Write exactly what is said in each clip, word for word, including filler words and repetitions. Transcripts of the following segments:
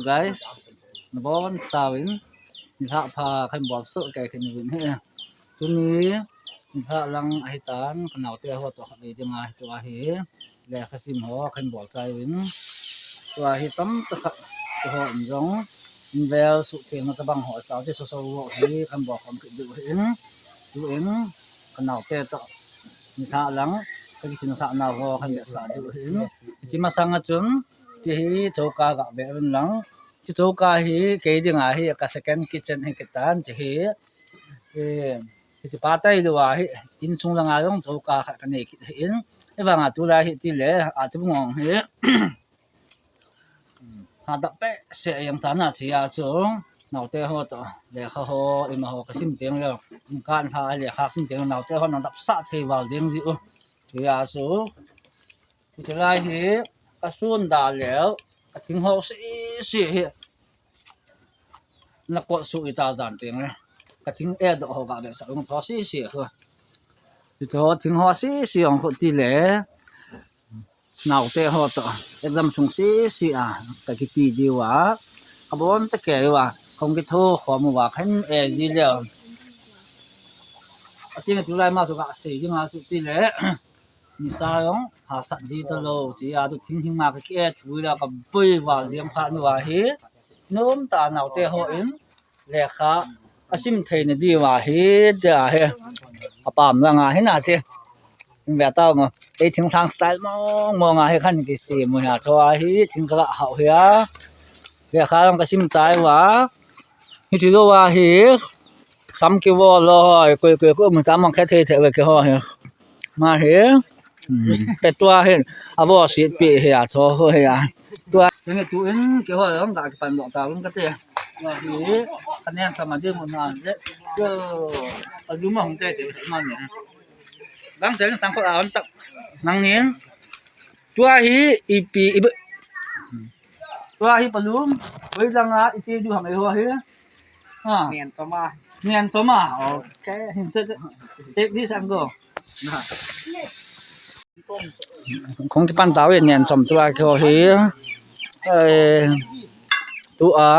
Guys, nabonchauvin nilhah pha kahin bolsoh kei kit uvin ahi. Tuni nilhah lang ahitan, kanaote ho toh khatvei dinga hitia hi lekha sim ho kahin bolchai uvin, tua hi tamtah khat, tua ho in jong invel suhthengna tobang ho, chate soso ho hi kahin bolkhom kit diu ahin. Tuin kanaote toh nilhah lang kakisin sah nau ho kahin vetsah diu ahin. Hiche masanga chun, hiche hi choka gave uvin lang. Hiche choka hi kei dinga hi ka second kitchen hi kitan, hiche hi. Eh, hiche pa tailou a hi, insung langa jong choka khat kanei kit ahin. Hivanga tulai hi tile, ati bungong hi hadap behseh jeng tan ahi, chea chu naote ho toh lekha ho, ima ho kasim teng leh, in kan lha lekha sim teng leh, naote hon nadap sah thei val ding jiu. Chea chu, hiche lai hi kasun da leh, kathing ho sese hi nakot suh ita jan teng leh, kathing edoh ho gavetsah ung, tho sese ho. Hiche ho thing ho sese jong khu tile, naote ho toh exam sung sese a kakiti diu a, kabon tah kei uva, kahung kitho khom uva kahin e ji leh. Atin tulai ma chu kasei dinga chu tile, nisa jong hahsat ji talou, chea chu thing hinga kaki e thu leh kaboi val jeng phat uva hi, nomtah a naote hon lekha asim theina diuva hi, tia hi apam langa hin ache. Hin ve tau ngo. Ei thinglhang style mong mong a hi kahin kisem u hi a, chua hi thing kaga hau hi a. Lekha jong kasim chai uva. Hiche jouva hi sam kivo lou hoi, koi koi ko mu tam mong khe thei thei uve keiho hi. Ma hi, hmm, pe tua hi, avo sit pi hi a, cho ho hi a. Tua, tuni tuin keiho jong ga kipan doh tauvin kate. Tua hi, kanen chom a di mun na le. Yo, alum a hung te te ma ni. Bang te sang ko a hon tak. Nangin, tua hi, ipi, ipi. Tua hi palum, koi langa, iti du ham eiho hi. Ha. Nen chom a. Nen chom a. Okay. Take this and go. Kahung kipan tauve nen chom tua keiho hi. Eh, tua.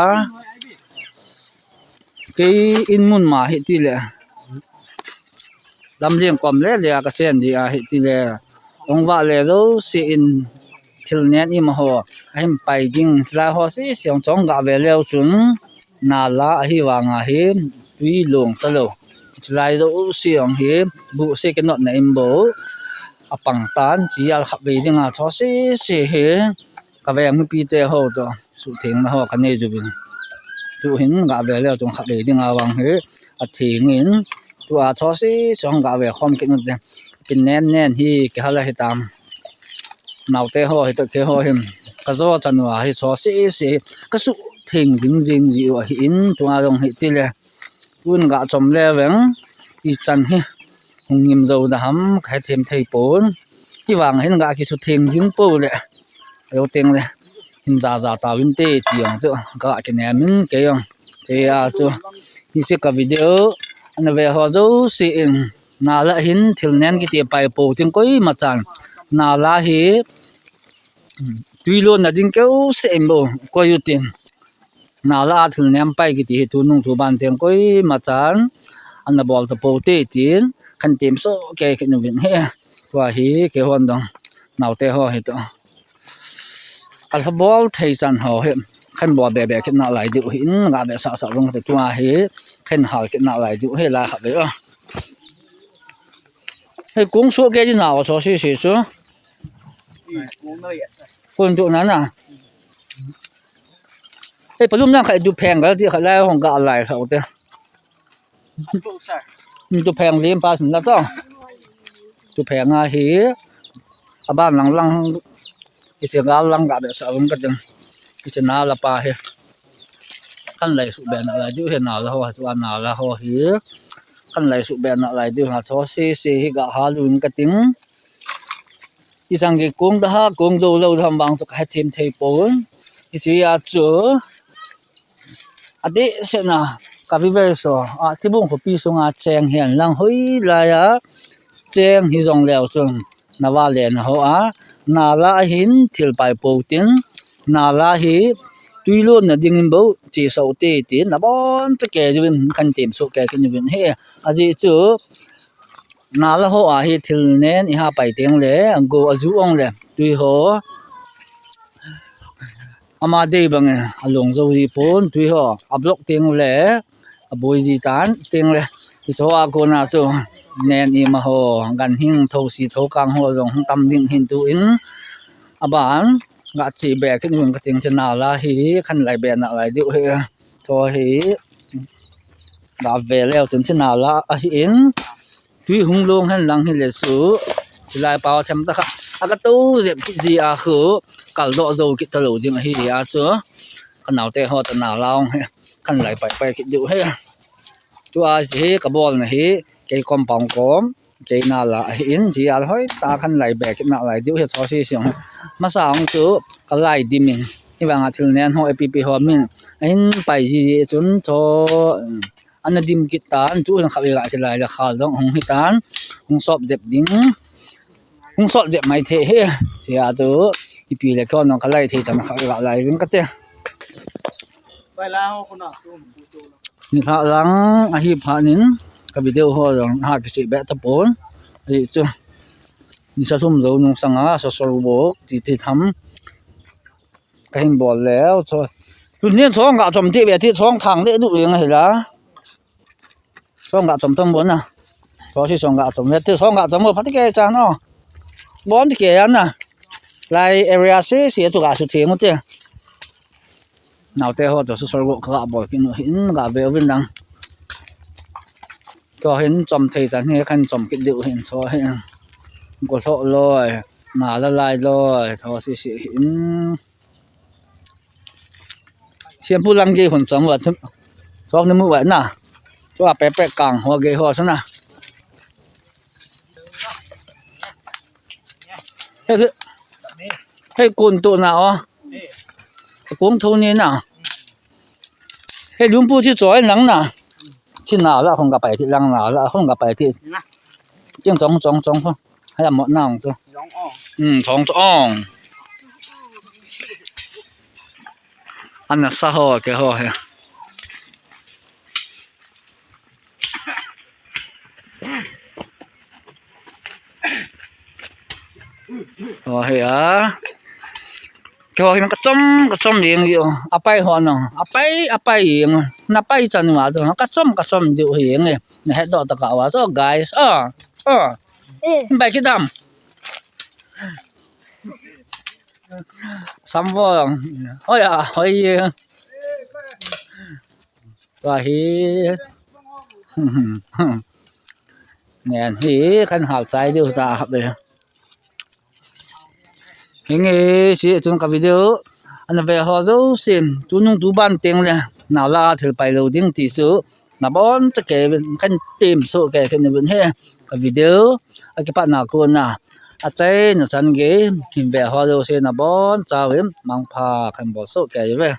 Kei in mun ma hi tile. Lamleng kom le le a kachen di ahi tile. Hung vale jouse in thil nen ima ho ahin pai ding, thilha ho sese jong chu ga ve leu chun nala ahi vanga hi tui long talou. Thilha jouse jong hi buhse kinotna in bou apang tan, chea khatvei dinga cho sese hi kaveng mipite ho toh suhthengna ho kanei jiuvin. Tuhin ga ve leu chun khatvei dinga vang hi athengin, tua cho sese jong ga ve khom kit ute. Pin nen nen hi kihal ahi tam. Naote ho hi toh keiho hin kajo chan uva hi cho sese kasuhtheng jing jing jiu ahin, tua jong hi tile. Tun ga chom le veng, ichan hi hung ngim jou da ham kahethem thei pon. Hivang hin ga kisuhtheng jing pou le, jou teng le hin jaja tauvin te ti jong chu ga kinem in kei jong. Chea chu hiche ka video ana ve ho jouse in, nala hin thil nen kiti pai pou tin koima chan, nala hi tui lonna ding keuseh in bou koi utin. Nala a thil nen pai kiti hi tunung tuban teng koima chan ana bol tapou te tin kahin temsoh kei kit uvin ahi. Tua hi keihon dong naote ho hi toh kalha bol thei chan ho hi kahin bol be be kit nalai diu ahin, ga ve sah sah vang te, tua hi kahin hal kit nalai diu ahi lai khatvei a. Hei kong suh kei di nau cho sese chu. Kon tu na na. Hei palum nang khai du pheng gal ti khalai hung ga lai kha ute. Tu pheng lim pa sin la to. Tu pheng ahi. Aban lang lang. Hiche gal lang ga be sa um ka ding. Hiche nala pa hi. Kahin lai suh be nalai diu ahi nala ho, tua nala ho hi. Kahin lai suh be nalai diu ahi, cho sese hi ga hal un ka ting. Ichan gei kong da ha, kong jou lou da ham vang chu kahethem thei pon. Hichea chu adeh seh na ka viewers ho, a, Thibung khopi sunga cheng hihen lang hoilai a cheng hijong leu chun nava le na ho a, nala a hin thil pai pou tin, nala hi tui lonna dingin bou chesa u te, tin abon chakei uvin kan tem soh kei kit uvin ahi. Ajeh chu nala ho a hi thil nen i ha pai teng le, go aju ong le, tui ho ama dei bang a long jo hi pon, tui ho a block teng le, a boi ji tan teng le, hiche ho a kona chu nen ima ho, ganhing, thosi, thokang ho jong hung tam ding hin tu in, aban ga che be kit uvin ka ting che, nala hi kan lai be nalai diu ahi. Tho hi ga ve leu tin che, nala ahin, tui hung long hen lang hile chu, chilai pao them ta kha, a ka to jep kit ji a khu, kal doh jo kit ta lou ding ahi a chu, ka naote ho toh nala ong hi kan lai pai pai kit diu ahi. Tua hi ka bolna hi, kei compound kom, kei nala ahin, ji a hoi ta kan lai be kit nalai diu ahi, tho si siang. Masa ong chu ka lai dim in, hivang a thil nen ho, ipi pi ho min ahin pai ji ji chun tho, ana dim kit tan, tu hin khatvei ga kilai le khal dong hung hi tan, hung sop jep ding, hung sop jep mai thei hi, tia tu, ipi le kho nong ka lai thei chan khatvei ga lai vin ka te. Ni lha lang ahi phat in, ka video ho jong ha kiche be ta pon, ahi chu, ni sa thum jo nung sanga, sa sol bok, ti ti tham, ka hin bol leu, chu. Tuni chong ga chom ti ve ti chong thang le du eng ahi la. Chong ga chom tam bon na. Tho si chong ga chom ve ti chong ga chom mo phat kei chan o. Bon ti kei a na. Lai area si si tu ga su theng u ti. Naote ho toh su sol go ka ga bol kit u hin ga ve uvin lang. Tho hin chom thei chan hi kan chom kit diu hin tho hin. Go tho loi. Nala lai loi. Tho si si hin. Siampu lang gei hon chang va thum. Chok ni mu va na. Chok a pe pe kang ho gei ho sana. He, he, he kun tu na o. Kung thu ni na. He lumpu chi choi lang na. Chi na la khong ka pai ti lang na la khong ka pai ti. Ching chong chong chong. Haya mo nang tu. Jong ong. Hmm, chong chong. Ana sa ho ke ho he. Ho he a. Ke ho hin ka chom, ka chom jeng ji o. Apai ho no. Apai, apai jeng. Na pai chan ma do. Ka chom, ka chom ji o jeng e. Na he do ta ka wa. So guys, ah. Ah. Eh. Bai ki dam. Samvong. Hoi a, hoi. Tua hi. Ngen hi kan hal chai diu ta hap le. Hinge si chun ka video. Ana ve ho jouse. Tunung tu ban teng le. Nala thil pai lou ding ti chu. Nabon chakei uvin kan tem soh kei kit uvin he. Ka video. Akipat na kona. Achaina chan gei. Hin ve ho jouse nabon chauvin. Mangpha kan bol soh kei uve.